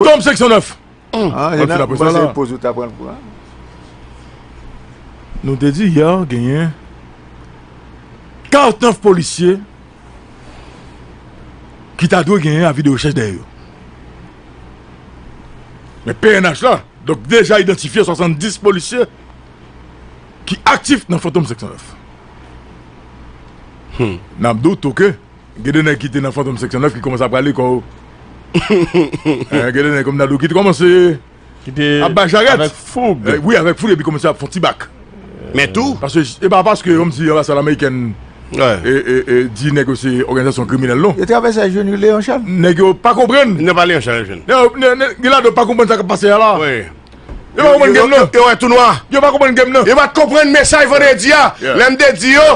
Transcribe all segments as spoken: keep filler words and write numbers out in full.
Fantom senk san nèf. Ah, ann fin apre sa la. Poz ou ta pran pou la. Nou te di yè genyen karant nèf polisye ki ta dwe genyen avi de rechèch dèyè yo. Men P N H la, donk, deja idantifye swasanndis polisye ki aktif nan Fantom senk san nèf. Hmm. N ap di w tou ke gen de nèg ki te nan Fantom senk san nèf ki kòmanse ap rale kò yo. Eh, gen de nèg kòm Dadou ki te kòmanse ap bay jarèt. Avèk foug. Eh, wi, avèk foug, epi kòmanse ap fè yon ti bak. Men tou. Paske, e pa paske, kòmsi anbasad amerikèn, e, e, e, di nèg yo se òganizasyon kriminèl, non. Yo travèse a jenou Leon Charles. Nèg yo pa konprann. Yo pa Leon Charles, jeune. Nèg, nèg, nèg, gen ladan yo pa konprann sa k ap pase a la. Wi. Yo pa konprann game nan. Yo, yo wè tou nwa. Yo pa konprann game nan. Yo pa t konprann mesaj vandredi a. Yeah. Lè m te di yo,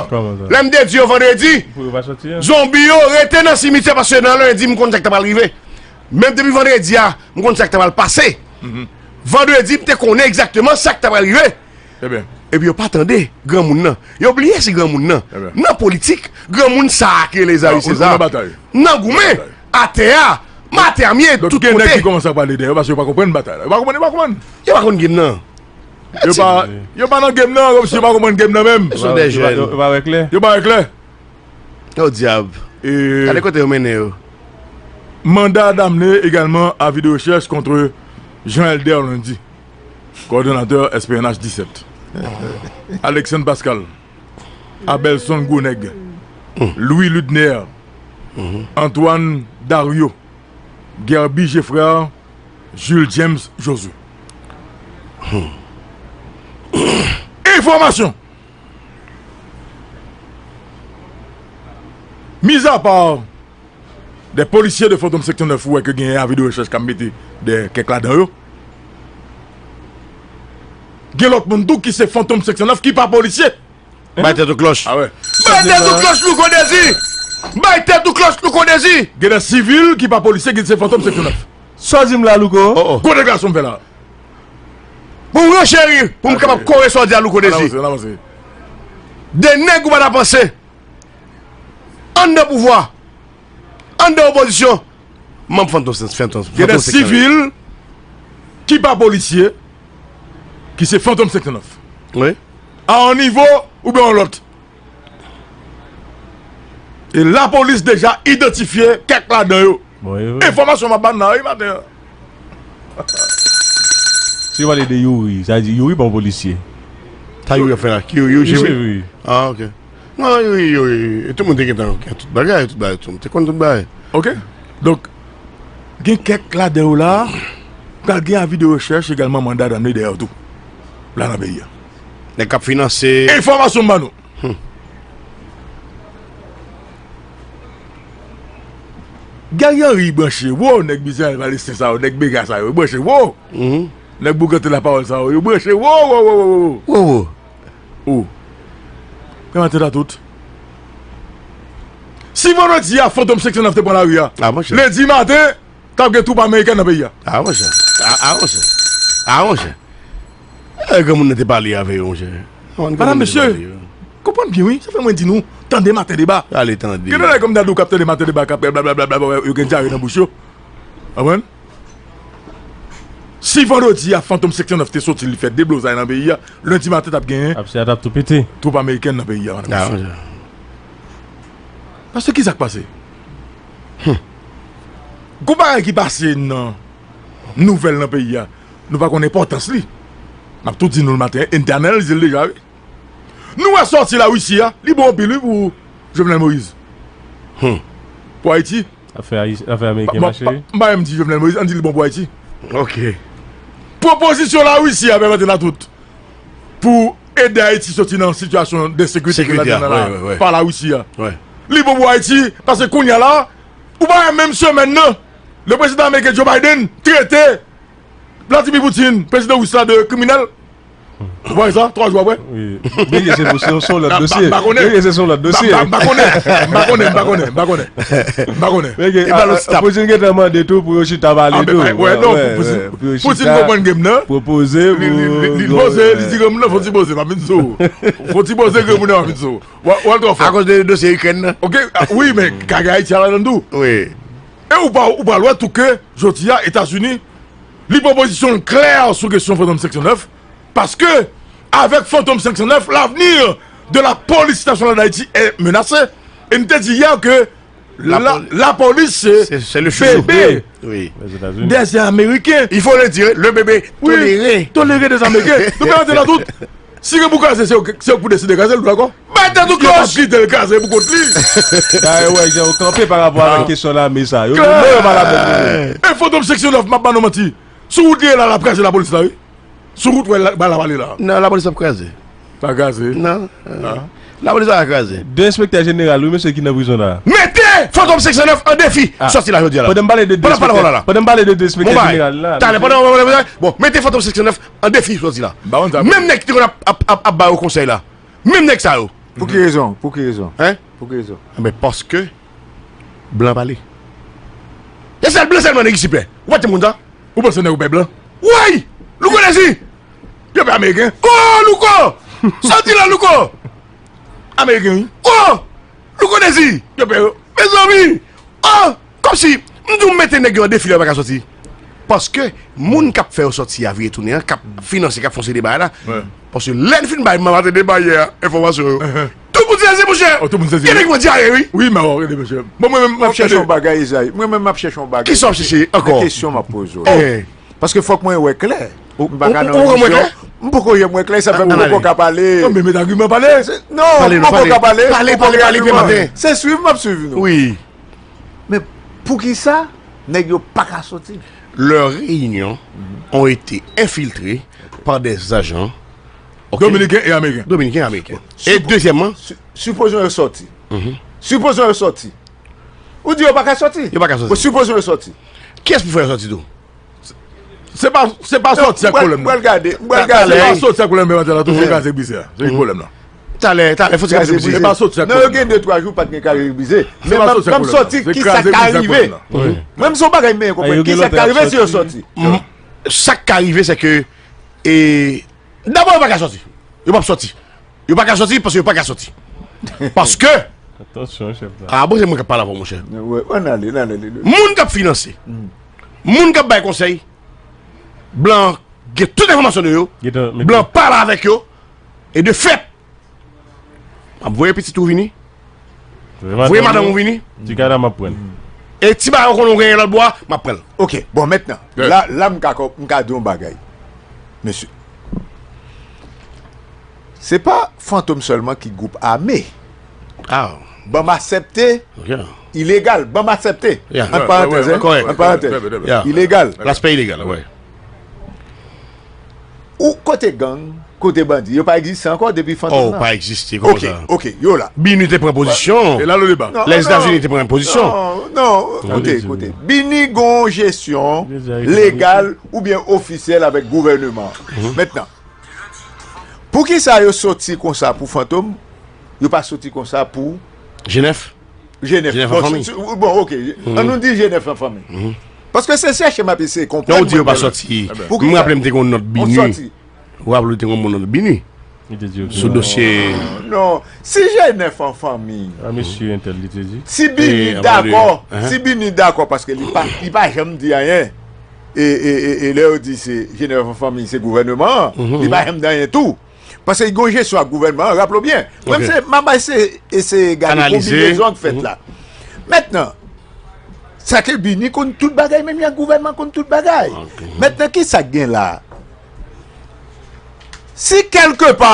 lè m te di yo vandredi, zonbi yo rete nan simityè paske nan lendi m konn sa k ta pral rive. Menm depi vandredi a, m konn sa k ta pral pase. Vandredi, m te konnen egzakteman sa k ta pral rive. Epi yo pa tande granmoun nan. Yo bliye se granmoun nan. Nan politik, granmoun sa a ki rele Ezari Seza nan goumen, atè a, Maten a m ye tout kote. Donk, gen nèg ki kòmanse ap pale dèyè yo paske yo pa konprann batay la. Yo pa konprann, yo pa konprann. Yo pa konn game nan. Yo pa, yo pa nan game nan, kòmsi yo pa konprann game nan menm. Yo pa, yo pa wè klè. Yo pa wè klè. O dyab. Gade kote yo mennen yo. Manda damne egalman avi de rechèch kont Jean Elder Lundi, kowòdonatè S P N H disèt. Alexandre Pascal, Abelson Gwonèg, Louis Ludner, Antoine Dario, Guerby Geffrard, Jules James Josué. Enfòmasyon. Mizapa de polisye de Fantom senk san nèf, ou wè ke gen avi de rechèch k ap mete dèyè kèk ladan yo. Gen lòt moun tou ki se Fantom senk san nèf ki pa polisye. Bay tèt ou klòch. Ah wè. Bay tèt ou klòch, Louko Dezi. Bay tèt ou klòch, Louko Dezi. Gen de sivil ki pa polisye, ki se Fantom senk san nèf. Sa w di m la, Louko? Gwo deklarasyon m fè la. Pou m rencheri, pou m kapab kore sa w di a, Louko Dezi. Ann avanse, ann avanse. De nèg ou pa ta panse anndan pouvwa, anndan opozisyon, manm Fantom, Fantom, Fantom senk san nèf. Gen de sivil ki pa polisye, ki se Fantom senk san nèf. Wi. A yon nivo oubyen yon lòt. E lapolis deja idantifye kèk ladan yo. Bon, e vre. Enfòmasyon m ap ba n nan, wi, maten an. Si yo pale de Youri, sa vle di Youri pa yon polisye. Sa Youri ap fè la? Ki Youri? Youri Cheri? Cheri. Ah, ok. Non, Youri, Youri, e tout moun te gentan gen tout bagay, tout bagay, tout moun te konn tout bagay. Ok. Donk, gen kèk ladan yo la, pral gen avi de rechèch egalman, manda damne dèyè yo tou. La nan peyi a. Nèg k ap finanse. Enfòmasyon m ba nou. Hmm. Guerrier Henry branche, wo, nèg Michel Palestin sa yo, nèg Bega sa yo, yo branche, wo. Mhm. Nèg Bougante Lapawòl sa yo, yo branche, wo, wo, wo, wo, wo. Wo, wo. Oh. Kòman te la tout? Si vandredi a, Fantom senk san nèf te pran lari a, ah, monchè, lendi maten, t ap gen twoup amerikèn nan peyi a. Ah, monchè. Ah, ah, monchè. Ah, monchè. Eh, granmoun nan te pale avè yo, monchè. Madanm, mesye, konprann byen, wi. Sa fè mwen di nou, tande maten deba. Ale tande. Gen de nèg kòm Dadou k ap tande maten deba, k ap blablabla, yo gen dyare nan bouch yo. Konprann? Si vandredi a, Fantom senk san nèf te soti, li fè deblozay nan peyi a, lendi maten t ap genyen, ap, se a t ap tou pete, twoup amerikèn nan peyi a, madanm, mesye. Ah, monchè. Paske ki sa k pase? Hmm. Gon bagay ki pase nan nouvèl nan peyi a, nou pa konn enpòtans li. M ap tou di nou l maten, e n te analize l deja, wi. Nou wè sòti Larisi a, li bon anpil, wi, pou Jovenel Moïse. Hmm. Pou Ayiti. Afè Ayi-, afè ameriken mache, wi. M pa menm di Jovenel Moïse, ann di li bon pou Ayiti. Ok. Pwopozisyon Larisi a pèmèt n a tout pou ede Ayiti soti nan sitiyasyon de sekirite ke l ladan nan la, pa Larisi a. Li bon pou Ayiti, paske kounye a la, ou pa wè menm semèn nan, le prezidan ameriken Joe Biden trete Vladimir Putin, prezidan ris la, de kriminèl. Ou pa wè sa, twa jou apre? Wi. Byen ke se pou, se, se yon lòt dosye. Byen ke se, se yon lòt dosye. M pa konnen, m pa konnen, m pa konnen, m pa konnen. M pa konnen. Byen ke, a, a, Putin gentan mande tou pou yo chita pale tou. Wè, non, Putin konprann game nan. Pwopoze pou, li poze, li di game nan, fò ti poze, m ap vin sou ou. Fò ti poze game nan, m ap vin sou ou. W al twò fò. Akoz de dosye Ikrèn nan. Ok, wi, men kagay Ayiti a ladan tou. Wi. E ou pa, ou pa wè tou ke jodi a, Etazini Li pran pozisyon l klè sou kesyon Fantom senk san nèf, paske avèk Fantom senk san nèf, l'avenir de la police nationale d'Haïti est menacé. E n te di yè ke la, la police, se, se le chouchou bébé des Américains. Il faut le dire, le bébé toléré. Toléré des Américains. Nou pèmèt la tout. Si gen pou kraze, se yo, se yo pou deside kraze l, dakò? Bat nan tout kòch! Yo p ap kite l kraze pou kont li. Dayè, wè, jan yo kanpe pa rapò avèk kesyon lame sa. Yo, yo, yo pa la menm. E Fantom senk san nèf, m ap ba nou manti. Sou wout li ye la, l ap kraze lapolis la, wi. Sou wout, wè, la, ba la pale la. Non, lapolis ap kraze. Pa kraze. Non. Lapolis pa ka kraze. De enspektè jeneral, wi, mesye ki nan prizon la. Mete Fantom senk san nèf an defi. Sòti la jodi a la. Pandan m pale de de enspektè, pandan m pale de de enspektè jeneral la. Talè, pandan, bon, mete Fantom senk san nèf an defi sòti la. Menm nèg ki te konn ap, ap, ap, ap ba yo konsèy la. Menm nèg sa yo. Pou ki rezon? Pou ki rezon? Hein? Pou ki rezon? Enben, paske blan pale. E sèl blan sèlman nèg isi pè. Ou pa t konn sa? Ou panse nèg yo pè blan? Woy! Louko Dezi! Yo pè ameriken. Oh, Louko! Sa w di la, Louko? Ameriken, wi. Oh! Louko Dezi! Yo pè yo. Mezanmi! Oh! Kòmsi, m di w mete nèg yo an defi la yo pa ka sòti. Paske moun k ap fè yo sòti a vire tounen an, k ap finanse, k ap fè yon seri de bagay la. Paske lè n fin bay manmate de bayè enfòmasyon yo, tout moun sezi, monchè. Gen nèg mwen dyare, wi. Wi, men w rele, monchè. Bon, mwen menm, m ap chèche yon bagay, Ezayi. Mwen menm, m ap chèche yon bagay. Kisa w ap chèche ankò? Nan kesyon m ap poze w. Paske fòk mwen wè klè. M pa ka nan yon emisyon. M poko janm wè klè, sa fè m poko ka pale. Non, men met agiman, pale. Non, m poko ka pale. Pale, pale, pale, pale. Se swiv m ap swiv nou. Wi. Men poukisa nèg yo pa ka soti? Leurs réunions ont été infiltrées par des agents, ok? Dominiken e ameriken. Dominiken e ameriken. E dezyèmman, si, sipozon yo soti. Sipozon yo soti. Ou di yo pa ka soti? Yo pa ka soti. Bon, sipozon yo soti. Kiyès pou fè yo soti tou? Se pa, se pa soti ak pwoblèm nan. Mwen gade, mwen gade. Se pa soti ak pwoblèm nan, la, toujou kraze brize a. Se pwoblèm nan. Talè, talè, fò ti kraze brize. Se pa soti ak pwoblèm nan. Non, yo gen de twa jou pa t gen kraze brize. Men m ap soti, kisa k ka rive? Mwen, m se yon bagay m benyen konprann. Kisa k ka rive si yo soti? Sa k ka rive, se ke, e, dabò, yo pa ka soti. Yo p ap soti. Yo pa ka soti paske yo pa ka soti. Paske... Atansyon, chèf la. Ah, bon, se mwen k ap pale avè w, monchè. Ann ale, ann ale. Moun k ap finanse, moun k ap bay konsèy, blan gen tout enfòmasyon de yo, blan pale avèk yo, e de fèt, m ap voye pitit ou vini, voye madanm ou vini. Ti gada m ap pran. E ti bagay ou konnen ou genyen lòt bò a, m ap pran l. Ok, bon, mentnan, la, la m ka, m ka di yon bagay. Mesye. Se pa Fantom sèlman ki gwoup ame. Ah. Ban m aksepte ilegal. Ban m aksepte. Ant parantèz, ant parantèz. Ilegal. L'aspect illégal, wi. Ou kote gang, kote bandi, yo pa egziste ankò depi Fantom nan? Oh, pa egziste kòmsa. Ok, ok, yo la. BINUH te pran pozisyon. E la le deba. Lèzetazini te pran pozisyon. Non, non, kote, kote. BINUH gon jesyon legal oubyen ofisyèl avèk gouvèneman. Mentnan, poukisa yo soti konsa pou Fantom, yo pa soti konsa pou G nèf? G nèf. Bon, ok. Ann nou di G nèf an fanmi. Paske se chèche m ap eseye konprann. Non, ou di yo pa soti. M raple m te gen yon nòt BINUH. Ou raple w te gen yon nòt BINUH sou dosye. Non, non. Si G nèf an fanmi. Ah, mesye entèl, li te di. Si BINUH dakò, si BINUH dakò, paske li pa, li pa janm di anyen. E, e, e, e lè yo di se G nèf an fanmi, se gouvèneman an, li pa janm di anyen tou. Paske li gon jesyon ak gouvènman an, raple w byen. Mwen, se, m ap eseye, eseye gade konbinezon k fèt la. Mentnan, sa ke BINUH konn tout bagay, menm jan gouvènman konn tout bagay. Mentnan, kisa k gen la? Si kèlkepa,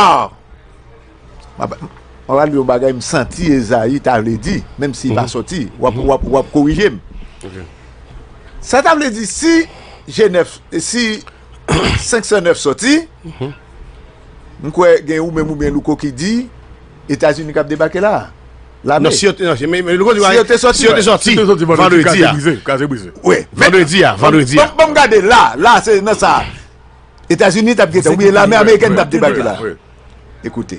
m ap, m ap di yon bagay m santi Ezayi ta vle di, menm si l pa soti, w ap, w ap, w ap korije m. Sa ta vle di, si G nèf, si senk san nèf soti, m kwè gen ou menm oubyen Louko ki di, Etazini k ap debake la. Lame. Non, si yo te, non, men, men Louko di, si yo te soti, si yo te soti, si yo te soti vandredi a. Kraze brize, kraze brize. Wi, men vandredi a, vandredi a. Ban, ban m gade la, la, se nan sa. Etazini t ap gentan, oubyen lame amerikèn t ap debake la. Ekoute.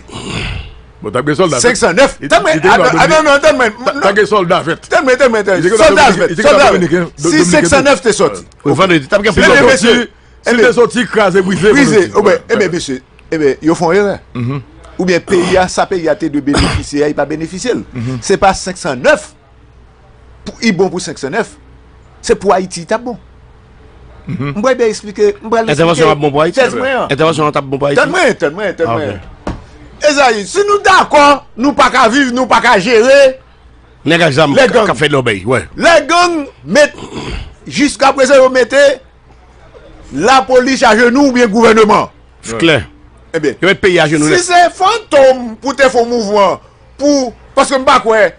Bon, t ap gen sòlda fèt. Senk san nèf. Tann mwen, a, non, non, tann mwen. T ap gen sòlda fèt. Tann mwen, tann mwen, tann mwen. Sòlda fèt, sòlda fèt. Si senk san nèf te sòti. Wi, vandredi, t ap gen plis sòlda. Si te sòti, kraze, brize, brize. Ebyen, ebyen, mesye, ebyen, yo fè yon erè. Oubyen peyi a, sa peyi a te dwe benefisye a, li pa benefisye l. Se pa senk san nèf pou, li bon pou senk san nèf. Se pou Ayiti, li t ap bon. M pral byen eksplike, m pral eksplike tèz mwen an. Entèvansyon an t ap bon pou Ayiti? Entèvansyon an t ap bon pou Ayiti? Tann mwen, tann mwen, tann mwen. Ezayi, si nou dakò, nou pa ka viv, nou pa ka jere, nèg ak zam k ap fè lòbèy, wè. Lè gang met, jiska prezan yo mete lapolis ajenou oubyen gouvènman. Klè. Ebyen, yo met peyi ajenou nèt. Si se Fantom pou te fè yon mouvman pou, paske m pa kwè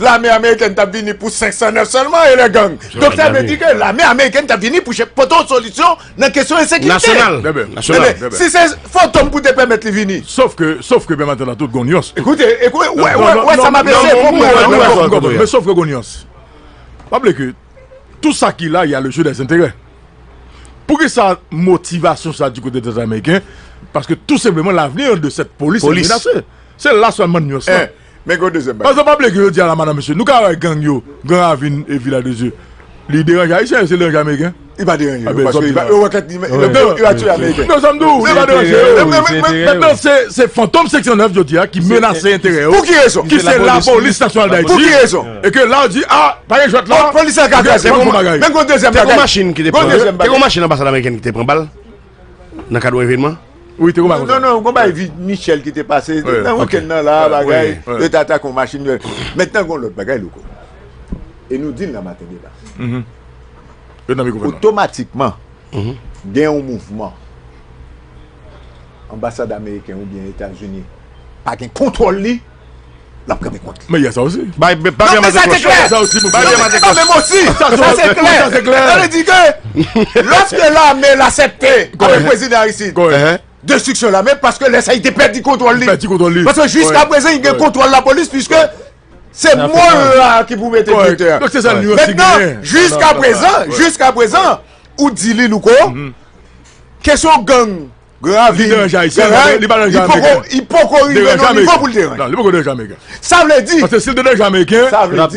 lame amerikèn t ap vini pou senk san nèf sèlman e lè gang. Donk sa vle di ke lame amerikèn t ap vini pou pote yon solisyon nan kesyon ensekirite. Nasyonal. Nasyonal. Ebyen, si se Fantom pou te pèmèt li vini. Sof ke, sof ke pèmèt la tout gon nyans. Ekoute, ekoute, wè, wè, wè sa m ap eseye konprann. Men sof ke gon nyans. Pa bliye ke tout sa ki la, y a le jeu des intérêts. Poukisa motivasyon sa di kote de Ameriken? Paske tou senpleman l'avenir de cette police est menacé. Se la sèlman nyans la. Men gon dezyèm bagay. Paske pa bliye ke yo di a la madan mesye, nou ka wè gang yo, Gran Ravin e Vilaj de Dye. Li deranje Ayisyen, se deranje Ameriken? Li pa deranje yo, paske li pa, yo wè kèt li, li va tiye Ameriken. Non, sa m di w, li pa deranje yo. Mentnan, se, se Fantom senk san nèf, yo di a, ki menase enterè yo. Pou ki rezon? Ki se lapolis nasyonal Dayiti. Pou ki rezon? E ke la, yo di, a, pa gen jwèt la. Polis la ka kraze. Men gon dezyèm bagay. Te gon machin ki te pran, te gon machin anbasad amerikèn ki te pran bal nan kad yon evènman. Wi, te gon bagay konsa. Non, non, gon bagay Michel ki te pase nan wikenn nan la, bagay, yo te atake yon machin. Mentnan, gon lòt bagay, Louko. E nou di l nan Maten Deba. Yo nan mikwofòn nan. Otomatikman, gen yon mouvman. Anbasad ameriken oubyen Etazini pa gen kontwòl li, l ap kanpe kont li. Men y a sa osi. Pa gen sa te klè. Pa gen sa te klè. Sa se klè. Sa vle di ke lòske lame l asèpte avèk prezidan Aristide, destriksyon lame, paske lè sa li te pèdi kontwòl li. Pèdi kontwòl li. Paske jiska prezan, li gen kontwòl lapolis, piske se mò l la ki pou mete direktè a. Donk se sa nyans ki genyen. Mentnan, jiska prezan, jiska prezan, ou di li, Louko, kesyon gang, Gran Ravin, li deranje Ayisyen, li pa deranje Ameriken. Li poko rive nan nivo pou l deranje. Non, li poko deranje Ameriken. Sa vle di. Paske si l te deranje Ameriken,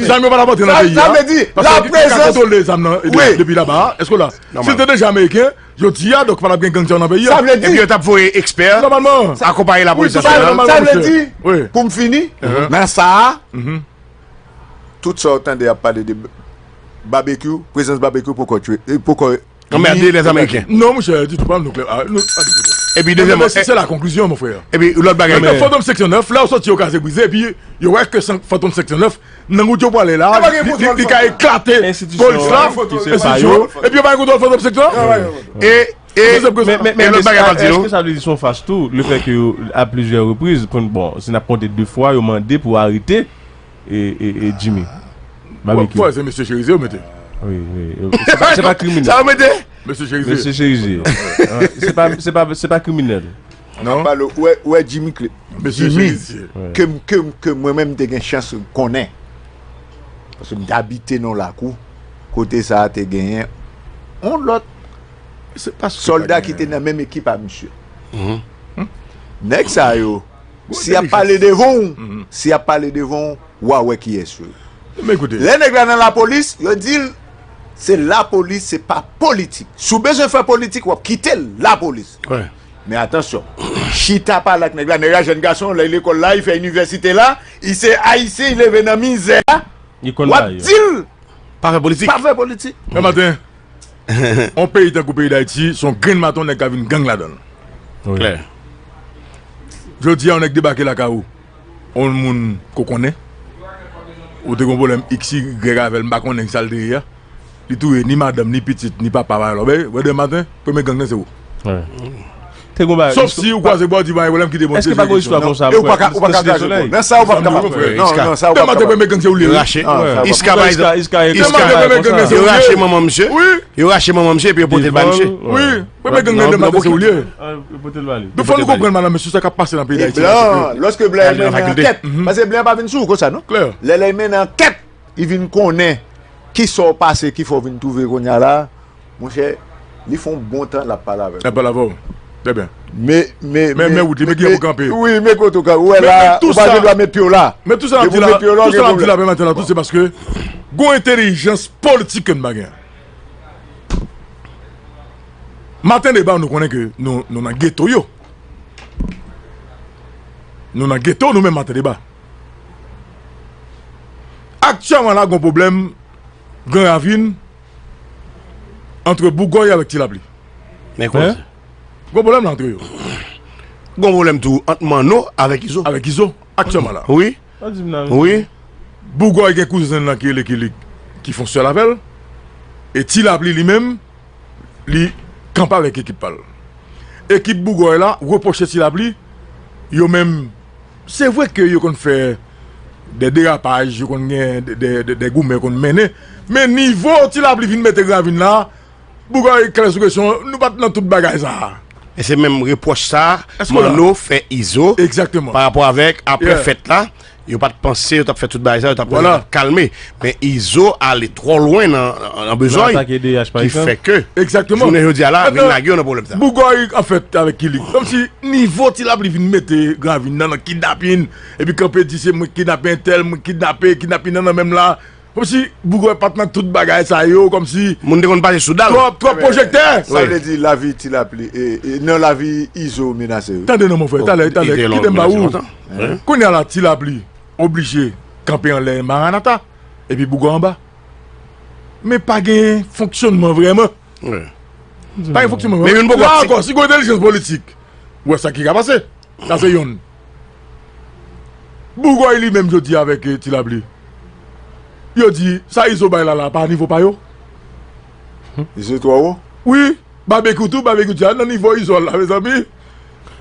zam yo pa t ap antre nan peyi a. Sa vle di, la prezans. Paske li ka kontwole zam nan depi laba a. Èske w la? Si l te deranje Ameriken, jodi a, donk pa t ap gen gang sa yo nan peyi a. Sa vle di. Epi yo t ap voye ekspè, nòmalman, akonpaye lapolis nasyonal. Sa vle di, pou m fini, nan sa a, tout sa w tande y ap pale de babekyou, prezans babekyou poko tchwe, poko anmède lèzameriken. Non, monchè, ditou, pa nou klè. Epi dezyèmman, se la konklisyon, mon frè. Epi lòt bagay, men Fantom senk san nèf, lè yo soti yo kaze brize, epi yo wè ke Fantom senk san nèf, nan wout yo prale la, li ka eklate polis la, enstitisyon, epi yo pa gen kontwòl Fantom senk san nèf. E, e, men, men, men lòt bagay, pa di nou. Èske sa vle di se yon fach tou, le fè ke yo, a plizyè repriz, bon, si n ap konte de fwa, yo mande pou arete e, e, e Jimmy Barbecue. Fò se mesye Cherizier yo mete. Wi, wi. Se pa, se pa kriminèl. Sa yo mete? Mesye Cherizier. Mesye Cherizier. Se pa, se pa, se pa kriminèl. Non. Pale, ou wè, ou wè Jimmy Clé. Mesye Cherizier. Ke m, ke m, ke mwen menm te gen chans konnen. Paske m te abite nan lakou. Kote sa a te genyen yon lòt sòlda ki te nan menm ekip a misye. Nèg sa yo, si y ap pale devan w, si y ap pale devan w, w a wè kiyès yo ye. Lè nèg la nan lapolis, yo di l, se lapolis, se pa politik. Si w bezwen fè politik, w ap kite l, lapolis. Men atansyon, chita pale ak nèg la, nèg la jèn gason, lè lekòl la, li fè inivèsite la, li se ayisyen, li leve nan mizè a, w ap di l, pa fè politik. Pa fè politik. Yon maten, yon peyi tankou peyi Dayiti, se yon grenn maton nèg ka vin gang ladan l. Klè. Jodi a, yon nèg debake lakay ou, yon moun ke w konnen, ou te gen yon pwoblèm X Y avè l, m pa konnen sa l te ye a. Li touye ni madanm, ni pitit, ni papa, pa lòbèy, wè demen maten, premye gang nan se ou. Te gon bagay. Sof si ou kwaze bò, di pa gen pwoblèm, kite Bondye jere kesyon nan. Èske pa gen istwa konsa? E ou pa ka, ou pa ka kraze kò. Nan sa ou pa kapab. Non, nan sa ou pa kapab. Demen maten, premye gang se ou li ye. Yo rache. Iska, pa egzanp. Iska, Iska, Iska. Demen maten, premye gang nan se ou li ye. Yo rache manman misye. Wi. Yo rache manman misye, epi yo pote l ba misye. Wi. Premye gang nan demen maten se ou li ye. Yo pote l ba li. Donk fò nou konprann, madanm, mesye, sa k ap pase nan peyi Dayiti la, se ke lòske blan mennen ankèt, paske blan pa vin sou ou konsa, non. Klè. Lè, lè l mennen ankèt, li vin konnen kisa w pase, ki fè w vin twouve kounye a la, monchè, li fè yon bon tan l ap pale avè w. L ap pale avè w. Trè byen. Men, men, men, men wout li, men ki pou kanpe. Wi, men kote w kanpe. Ou wè la, ou pa gen dwa met pye w la. Men tou sa n ap di la, tou sa n ap di la, men maten la, tou se paske gon entèlijans politik ke n pa gen. Maten Deba, nou konnen ke nou, nou nan geto yo. Nou nan geto, nou menm Maten Deba. Aktyèlman la, gon pwoblèm Gran Ravin, antre Bougòy avèk Ti Lapli. Men koze. Gwo pwoblèm la antre yo. Gon pwoblèm tou ant Manno avèk Izo. Avèk Izo, aktyèlman la. Wi. Sa di m nan Wi. Bougòy gen kouzen l lan ki rele Kilik, ki fè yon sèl avè l. E Ti Lapli li menm, li kanpe avèk ekip pa l. Ekip Bougòy la repwoche Ti Lapli, yo menm, se vre ke yo konn fè de derapaj, yo konn gen de, de, de, de goumen yo konn mennen, men nivo Ti Lapli vin mete Gravin la, Bougòy klè sou kesyon, nou pa t nan tout bagay sa a. E se menm repwòch sa Èske w la? Manno fè Izo Egzakteman. pa rapò avèk apre Yeah. fèt la. Yo pa t panse yo t ap fè tout bagay sa, yo t ap Vwala. kalme. Men Izo ale twò lwen nan, nan bezwen Atake D H, pa ki egzanp. Fè ke Egzakteman. Jounen jodi a la, vin Mentnan, lage yo nan pwoblèm sa. Bougòy, anfèt, avèk Kilik. Kòmsi nivo Ti Lapli vin mete Gravin nan, nan kidnapin, epi kanpe di se mwen ki kidnape entèl, mwen ki kidnape, kidnapin nan nan menm la. Kòmsi Bougòy pa t nan tout bagay sa yo, kòmsi Moun te konn pase sou dal. Twòp, twòp pwojektè. Sa vle di lavi Ti Lapli, e, e, nan lavi Izo menase wi. Tande non, mon frè, talè, talè, Ide kite m ba lontan, ou. lontan. Kounye a la, Ti Lapli oblije kanpe anlè Maranata, epi Bougòy anba. Men pa gen fonksyònman vrèman. Wi. Pa gen fonksyònman Men vrèman. youn poko La ap- ankò, si gen entèlijans politik, ou wè sa ki ka pase. Sa se youn. Bougòy li menm jodi avèk eh, Ti Lapli. Yo di, sa Izo bay la la, pa nivo pa yo. Izo twò wo. Wi, Babekyou tou, Babekyou di a nan nivo Izo la, mezanmi.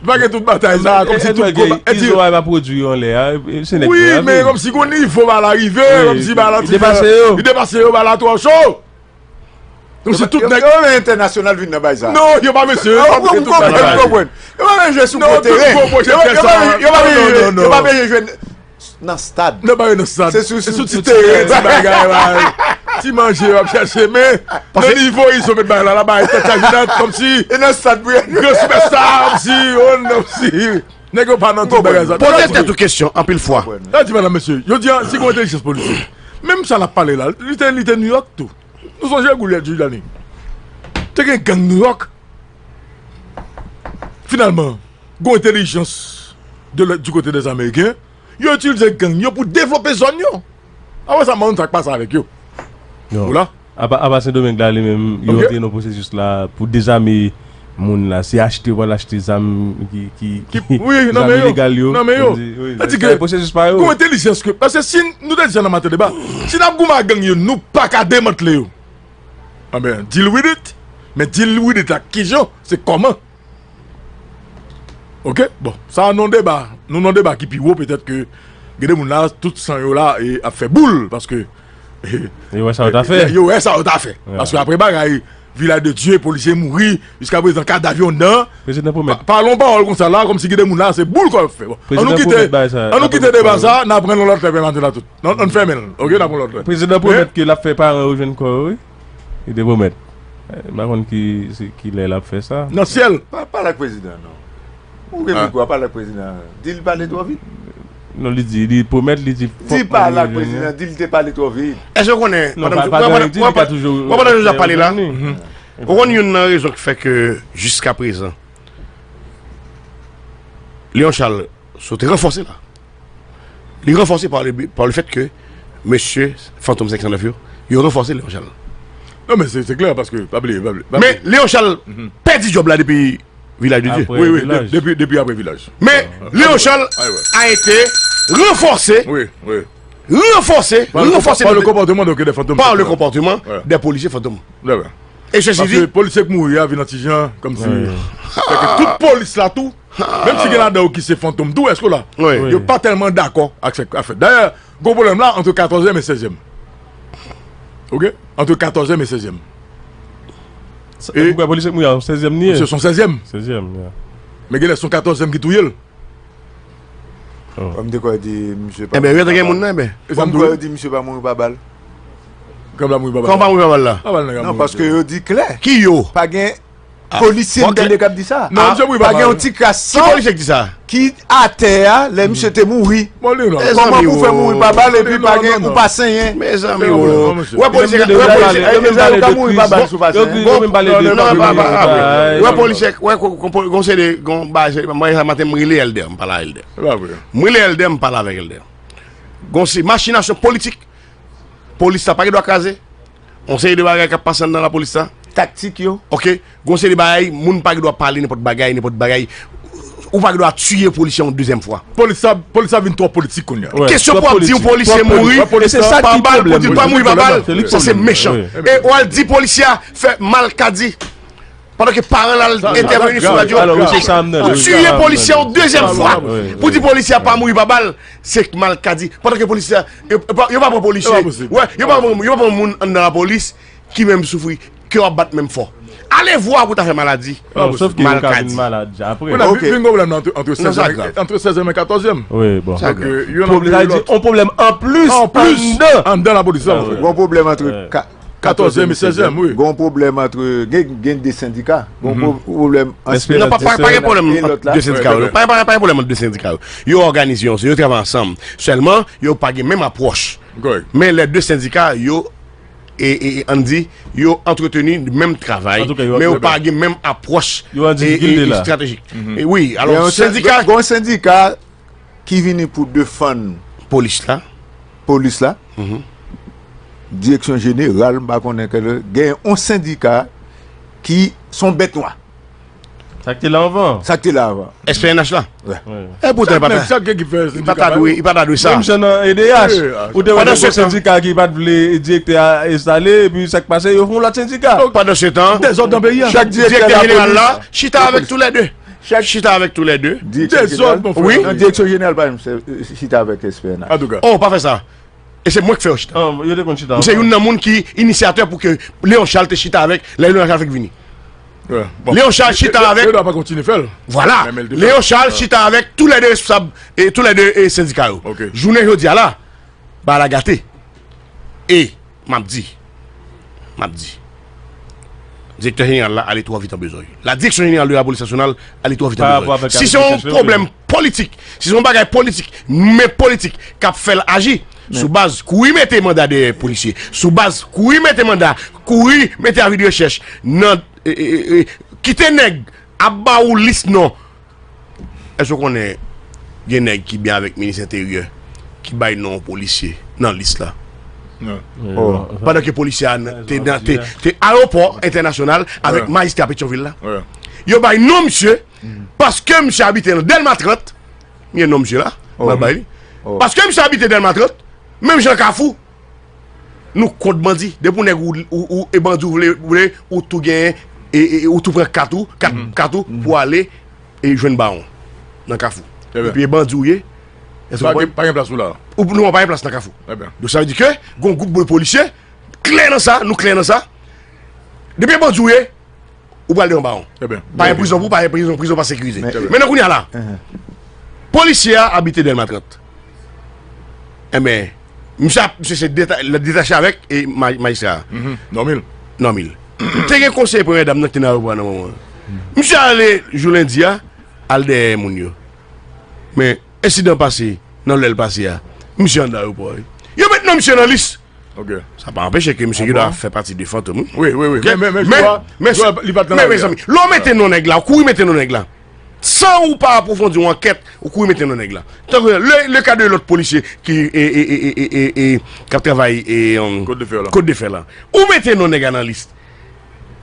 Pa gen tout batay sa, kòmsi tout gwo ba- e ti- Izo a pa pwodui anlè a. Se nèg Wi, yo a men vle. Kòmsi gon nivo ba la rive, Wi, kòmsi ba la li depase yo. Li depase yo, ba la twò cho. Kòmsi tout Yo nèg. yo men entènasyonal vin nan bay sa. Non, yo pa mesye. Ah, Yo ou pa mesye konprann, tout bagay. ou konprann. Yo pa men jwe sou Non, gwo tout teren. gwo pwojektè Yo pa- yo sa. men- yo pa men Non, jwe- non, non, yo pa non. men jwe nan stad. Nan pa yo nan stad. Se sou- Se sou sou ti ti teren, teren. Ti bagay, bay. Ti manje, w ap chache, men nan nivo Izo met bagay la, la bay tèt chaje dat, kòmsi E nan stad pou yo. Gran sipèsta, kòmsi, oh, non, si. Nèg yo pa nan tout bagay sa. Poze tèt ou kesyon anpil fwa. Sa di, madam, mesye, yo di, ah, si gon entèlijans politik. Menm sa n ap pale la, li te, li te New York tou. Nou sonje Goulyèt Jijani. Te gen gang New York. Finalman, gon entèlijans de lè- du kote dè Ameriken, yo itilize gang yo pou devlope zòn yo. Apre sa, mwen sa k pase avèk yo. Non. Ou la? Apa, apa Sendomeng la li menm, yo Ok. antre nan pwosesis la pou dezame moun la. Se achte, yo pral achte zam ki, ki, Ki- wi, nan zam men yo. ilegal yo. Nan men yo. Wi, wi, Sa di se ke pwosesis pa yo. Gon entèlijans ke, paske si nou te di sa nan maten deba, si n ap goumen ak gang yo, nou pa ka demantle yo. Anben, deal with it. Men deal with it ak kijan, se kòman. Ok? Bon, sa a nan deba. Nou nan deba ki pi wo, petèt ke gen de moun la, tout san yo la, e ap fè boul, paske Yo wè sa yo ta fè. Yo wè sa yo ta fè. Paske apre bagay, Vilaj de Dye, polisye mouri, jiska prezan kadav yo anndan. Prezidan Pa- pwomèt. Pale yon pawòl konsa la, kòmsi gen de moun la, se boul kò yo ap fè. Bon, Prezidan annou kite, pwomèt bay sa, annou apre kite deba pwomèt. Sa, n ap pran yon lòt lè maten la tout. Ann, ann fèmen l, ok, n ap pran lòt lè. Prezidan pwomèt ke l ap fè paran yo jwenn kò yo, wi. Li te pwomèt. Eh, m pa konn ki, se ki lè l ap fè sa. Nan syèl. Pa pale ak prezidan, non. Ou gen mikwo, pale ak prezidan. Di l pale twò vit. Non, li di, li pwomèt, li di. Di pale ak prezidan, di l te pale twò vit. Èske w konnen, Non, pandan pa- pandan li di, li ka toujou. pandan Joseph ap pale la, ou konn youn nan rezon ki fè ke jiska prezan, Léon Charles sot ranfòse la. Li ranfòse pa le, pa le fèt ke mesye Fantom senk san nèf yo, yo ranfòse Léon Charles. Non, men se se klè, paske, pa bliye, pa bliye. Men Léon Charles pèdi djòb la depi Vilaj de Dye. Apre Wi, wi, Vilaj. de- depi, depi apre Vilaj. Men Léon Charles Ay, wè. a été renforcé, Wi, wi. renforcé, Par le renforcé compo- par le de- comportement donc, des Fantom par senk le la. comportement Ouais. des policiers Fantom. D'accord. E ceci Paske dit, polisye k mouri a vin nan Tijan, kòmsi. Fè ke tout polis la tou, menm si gen ladan yo ki se Fantom tou, èske w la? Wi. Yo pa tèlman dakò ak sa k ap fèt. Dayè, gwo pwoblèm la ant katòzyèm e sèzyèm. Ok? Ant katòzyèm e sèzyèm. E poukwa polisye k mouri a, sèzyèm li ye? Se son sèzyèm. Sèzyèm, ya. Men genlè son katòzyèm ki touye l. Kòm de kwa di misye pa. Enben, yo te gen moun nan, enben. E sa m Kòm kwa tou. Yo di misye pa mouri pa bal. Kòm pa mouri pa Kòm pa mouri pa bal la. Pa bal nan Non, paske yo di klè. Ki yo? Pa gen polisye m tande k ap di sa. Non, misye mouri pa Pa gen yon bal. ti kras Ki san polisye ki di sa? Ki atè a lè misye te mouri. Bon, li non. Eh, Kòman zanmi, pou fè oh. Mouri pa bal epi Non, pa non, gen non. Ou pa senyen? Mezanmi, Non, oh. non, mesye. Wè polisye, Yo wè menm polisye, pale, yo menm pale de Mouri pa bal sou pa Yo senyen. yo menm pale de Non, non, non, pa- pa- pa- pa- pa- Wè polisye, wè kon- kon- konseye de gon bagay, mwen sa maten m rele Elder, m pale a Elder. Se pa vre. M rele Elder, m pale avèk Elder. Gon se machinasyon politik. Polis la pa gen dwa kraze. On seri de bagay k ap pase anndan lapolis la. taktik yo. Ok, gon seri bagay, moun pa gen dwa pale nenpòt bagay, nenpòt bagay. Ou pa gen dwa tiye polisye yon dezyèm fwa. Polis sa, polis sa vin twò politik kounye a. Kesyon pou ap di yon polisye mouri pa bal, pou di pa mouri pa bal, sa se mechan. E w al di polisye a fè malkadi. Pandan ke paran l al entèveni sou radyo, tiye polisye yon dezyèm fwa pou di polisye a pa mouri pa bal, se malkadi. Pandan ke polisye a, yo pa pran polisye, yo pa pran moun anndan lapolis ki menm soufri, ke w ap bat menm fò. Ale vwa pou ta fè maladi. Malkadi. Vin gon pwoblèm nan ant sèzyèm e katòzyèm. Sa di yon pwoblèm anplis anndan. Anndan lapolis la. Gon pwoblèm ant katòzyèm e sèzyèm, wi. Gon pwoblèm ant gen de sendika. Gon pwoblèm ant. Non, pa gen pwoblèm ant de sendika yo. Pa gen pwoblèm ant de sendika yo. Yo òganize yo, yo travay ansanm. Sèlman, yo pa gen menm apwòch. Men lè de sendika yo e, e, e, ann di, yo antreteni menm travay, men yo pa gen menm apwòch estratejik. Wi, alò, sendika. Gon sendika ki vini pou defann. Polis la. Polis la. Direksyon jeneral, m pa konnen kèl. Gen yon sendika ki se yon bèt nwa. Sa k te la anvan. Sa k te la anvan. S P N H la. E poutan, li pa ta dwe, li pa ta dwe sa. Menm jan nan E D H, ou te wè gen sendika ki pa t vle direktè a enstale, epi sa k pase, yo fè yon lòt sendika. Pandansetan, dezòd nan peyi a. Chak direktè jeneral la chita avèk toulède. Chak chita avèk toulède. Dezòd, mon frè. Nan direksyon jeneral, pa egzanp, chita avèk S P N H. Antouka. Oh, pa fè sa. E se mwen k fè yo chita. Yo te konn chita anvan. M se youn nan moun ki inisyatè pou ke Léon Charles te chita avèk lè Léon Charles fèk vini. Léon Charles chita avèk. Yo pa kontinye fè l. Vwala. Léon Charles chita avèk toulède responsab e toulède sendika yo. Jounen jodi a la, bagay la gate. E m ap di, m ap di, direktè jeneral la ale twò vit an bezwen. La direction générale de la police nationale ale twò vit an bezwen. Si se yon pwoblèm politik, si se yon bagay politik, men politik k ap fè l aji sou baz kouri mete manda dèyè polisye, sou baz kouri mete manda, kouri mete avi de rechèch nan, kite nèg ap ba ou lis non. Èske w konnen gen nèg ki byen avèk minis enteryè ki bay non yon polisye nan lis la? Pandan ke polisye a te nan te te ayewopò entènasyonal avèk majistra Petyonvil la. Yo bay non misye paske misye abite nan Dèlma trant. M gen non misye la. M al bay li. Paske misye abite Dèlma trant, menm jan Kafou. Nou kont bandi. Depi w nèg ou, ou, ou e bandi w vle, vle, ou tou genyen, e, e, ou tou pran kat ou, kat, kat ou pou ale e jwenn bawon nan Kafou. Epi e bandi w ye. Èske w konprann? Pa gen plas ou la. Ou, nou pa gen plas nan Kafou. Donk sa vle di ke gon gwoup de polisye klè nan sa, nou klè nan sa. Depi e bandi w ye, ou pral devan bawon. Pa gen prizon pou ou, pa gen prizon, prizon pa sekirize. Mentnan kounye a la, polisye a abite Dèlma trant. Enben, misye ap, misye se deta, detache avèk e majistra a. Nòmil. Nòmil. M te gen konseye premyè dam nan ki te nan ayewopò a nan moman an. Misye ale jou lendi a, al dèyè moun yo. Men ensidan pase nan lè l pase a. Misye anndan ayewopò a wi. Yo met non misye nan lis. Sa pa anpeche ke misye gen dwa fè pati de Fantom wi. Wi, wi, wi. Men, men, men, men, mezanmi, lè w mete non nèg la, ou kouri mete non nèg la. San ou pa apwofondi yon ankèt, ou kouri mete non nèg la. Tankou le, le ka de lòt polisye ki, e, e, e, e, e, e, k ap travay e, um, Kot de fè la. Kot de fè la. Ou mete non nèg la nan lis.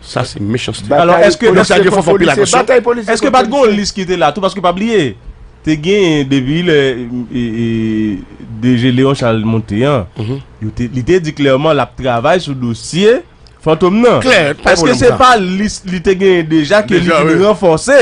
Sa se mechanste. Alò, èske, Donk sa di fò fò pil atansyon. Èske pa t gen yon lis ki te la tou? Paske pa bliye, te gen depi lè, e, e, D G Léon Charles monte an, yo te, li te di klèman l ap travay sou dosye Fantom nan. Klè, pa gen pwoblèm sa. Èske se pa lis li te genyen deja ke li vin ranfòse?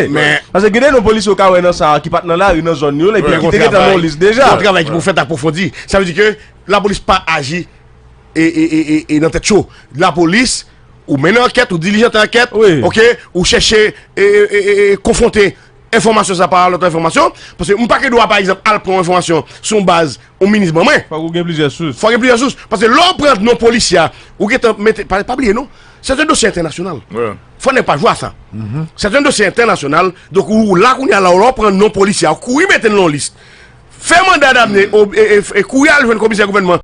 Paske gen de non polisye w ka wè nan sa a ki pa t nan lari nan zòn yo la, epi ki te gentan nan yon lis deja. Yon travay ki pou fèt apwofondi. Sa vle di ke lapolis pa aji e, e, e, e, e nan tèt cho. Lapolis, ou mennen ankèt, ou dilijante ankèt, ok, ou chèche e, e, e, e, e konfwonte enfòmasyon sa pa lòt enfòmasyon. Paske m pa gen dwa, pa egzanp, al pran yon enfòmasyon sou yon baz yon minis ban mwen. Fòk ou gen plizyè sous. Fòk gen plizyè sous. Paske lè w pran non polisye a, ou gentan mete, pa, pa bliye non, se te dosye entènasyonal. Fò nèg pa jwe a sa. Se te dosye entènasyonal. Donk, ou, ou la kounye a la, lè w pran non polisye a, ou kouri mete l nan yon lis. Fè manda damne, e, e, e kouri al jwenn komisè gouvènman.